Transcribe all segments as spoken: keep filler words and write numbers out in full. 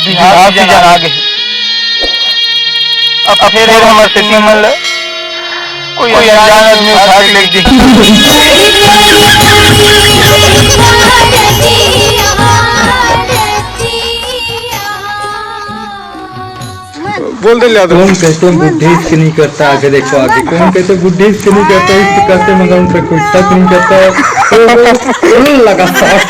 बिहार के जन आ गे। अब फेर हमर सेटिंग मन ल कोई अनजान आदमी उठा के लेग जाही। बोल दे लिया तो। कौन कहते बुढ़े इसके नहीं करता, आगे देखो आगे। कौन कहते बुढ़े इसके नहीं करता, इसके करते मगर उन पे कोई शक नहीं करता है। तो वो लगा साफ।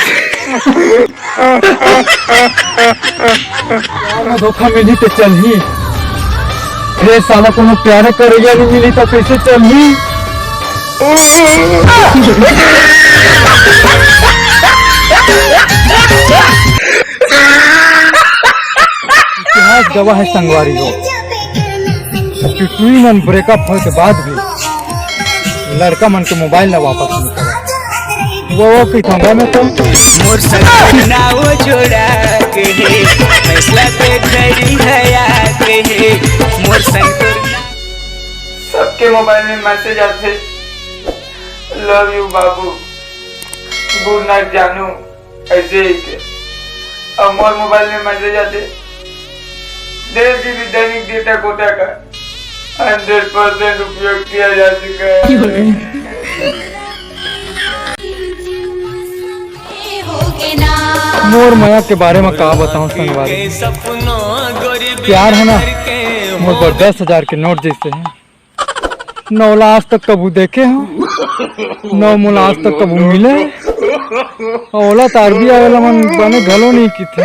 प्यार में धोखा मिली तो चलही, रे साला कोनो प्यारे करैया नहीं मिली तो कैसे चलही? इतिहास गवाह है संगवारी हो, टुटरी मन ब्रेकअप होए के बाद भी लड़का मन के मोबाइल ला वापस नहीं करे। वो, वो की ठंडा में तो मोर संग ना वो जोड़ा के हे, फैसला पे घड़ी है आके हे, मोर संग तोर ना। सबके मोबाइल में मैसेज आथे, "लव यू बाबू, गुड नाइट जानू", ऐसे ही के। अब मोर मोबाइल में मैसेज आथे, "दे दीदी दैनिक डेटा कोटा का हंड्रेड परसेंट उपयोग किया जा चुका है।" मोर मया के बारे में का बताऊं संगवारी, प्यार है ना, मोर बर दस हजार के नोट जैसे है। नौ ला आज तक कभू देखे हो, नौ मोला आज तक कभू मिले। ओला तार भी आवेला मन बने घलो नहीं किथे।